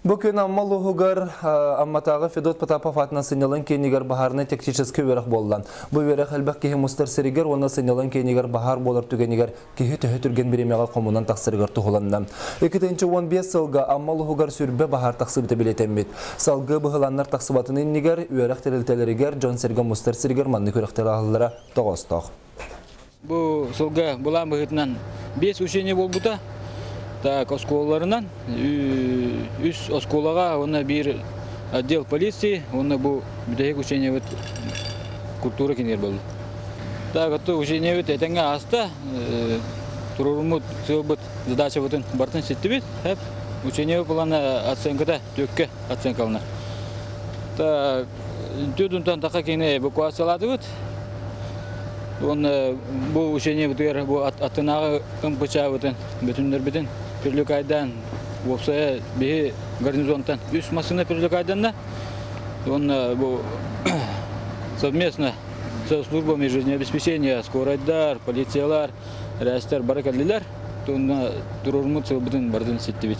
Бу күн Амма улууһугар Амматааҕы Федот Потапов аатынан сынньалаҥ киинигэр баһаарынай тактическай үөрэх буолла. Бу үөрэх элбэх киһи мустар сиригэр уонна сынньалаҥ киинигэр баһаар буолар түгэнигэр киһи төһө түргэн бириэмэҕэ хомунан тахсарыгар туһуланна. 2015 сылга Амма улууһугар сүрбэ баһаар тахсыбыта бэлиэтэммит. Салгыы быһылааннар тахсыбатын иннигэр үөрэх тэрилтэлэригэр дьон-сэргэ мустар сиригэр маннык үрэхтэр ааһаллара тоҕоостоох. Бу сылга былаан быһыытынан биэс учение буолбута. Так, оскуолаларынан үс оскуолаҕа уонна биир отдел полиции уонна бу бүтэһик учениебыт культура кинигэр буолла. Так, ото учениебыт этэҥҥэ ааста. Туруоруммут сыалбыт задачабытын барытын ситтибит. Хеп учение плана оценката түөккэ оценкаланар. Так, түөтүнтэн таха кини эвакуациялаатыбыт. Уонна бу учениебытыгар бу аттынааҕы ымпычаабытын бүтүннэрбитин привлекайдаан уопсайа биһи гарнизонтан үс массыына привлекайданна. Уонна бу совместно со службами жизнеобеспечения скорайдар, полициялар, рээстэр бары кэллилэр. Уонна туруоруммут сылбытын барытын ситтибит.